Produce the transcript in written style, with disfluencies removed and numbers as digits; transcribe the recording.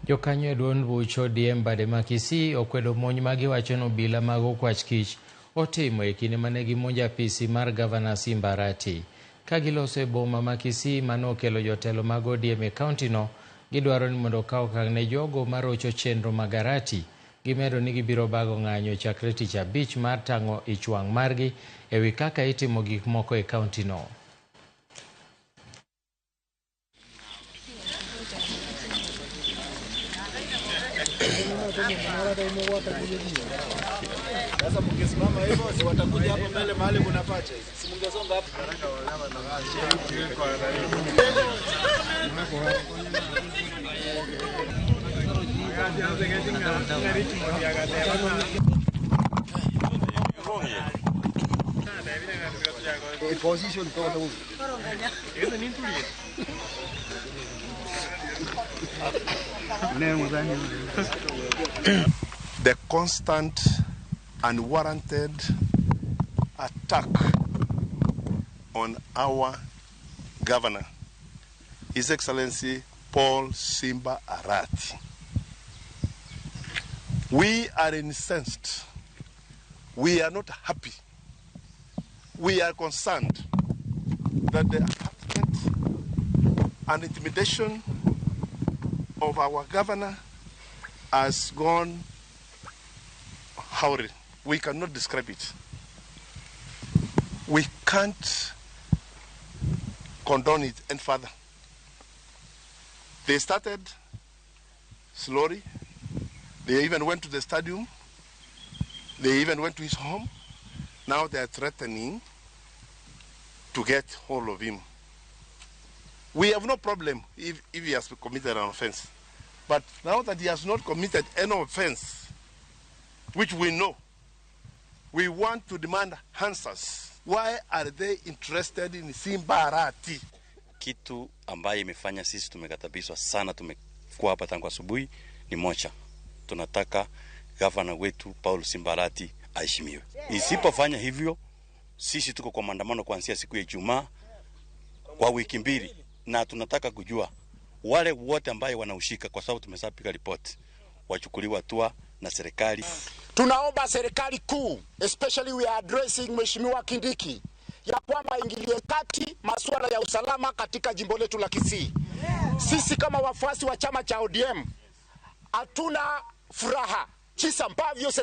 Jokanyo e duond buch ODM bade ma Kisii okwedo monj ma giwacho ni obila mag okwach kich otimo e kinde mane gimonjo apisi mar gavana Simba Arati. Ka giloso e boma ma Kisii mano okelo jotelo mag ODM e kaunti no, gidwaro ni mondo okaw okang' ne jogo marocho chenro mag Arati. Gimedo ni gibiro bago ng'anyo chakre tich abich mar tang'o ich wang' margi e wi kaka itimo gik moko e kaunti no. Sasa mkisimama hivyo si watakuja hapo mbele mahali kuna pacha. Si mngesonga hapo. The constant unwarranted attack on our governor, His Excellency Paul Simba Arati. We are incensed. We are not happy. We are concerned that the harassment and intimidation of our governor has gone howry. We cannot describe it. We can't condone it any further. They started slowly. They even went to the stadium. They even went to his home. Now they are threatening to get hold of him. We have no problem if he has committed an offense. But now that he has not committed any offense, which we know, we want to demand answers. Why are they interested in Simba Arati? Kitu ambaye imefanya sisi tumekatabishwa sana, tumekuwa hapa tangu asubuhi ni moja. Tunataka gavana wetu Paul Simba Arati aheshimiwe. Isipofanya hivyo, sisi tuko kwa maandamano kuanzia siku ya Ijumaa kwa wiki mbili, na tunataka kujua wale wote ambaye wanahusika, kwa sababu tumeshapiga ripoti, wachukuliwe hatua na serikali. Tunaomba serikali kuu, especially we are addressing Mheshimiwa Kindiki, ya kwamba ingilie kati masuala ya usalama katika jimbo letu la Kisii. Sisi kama wafuasi wa chama cha ODM hatuna furaha jinsi ambavyo serikali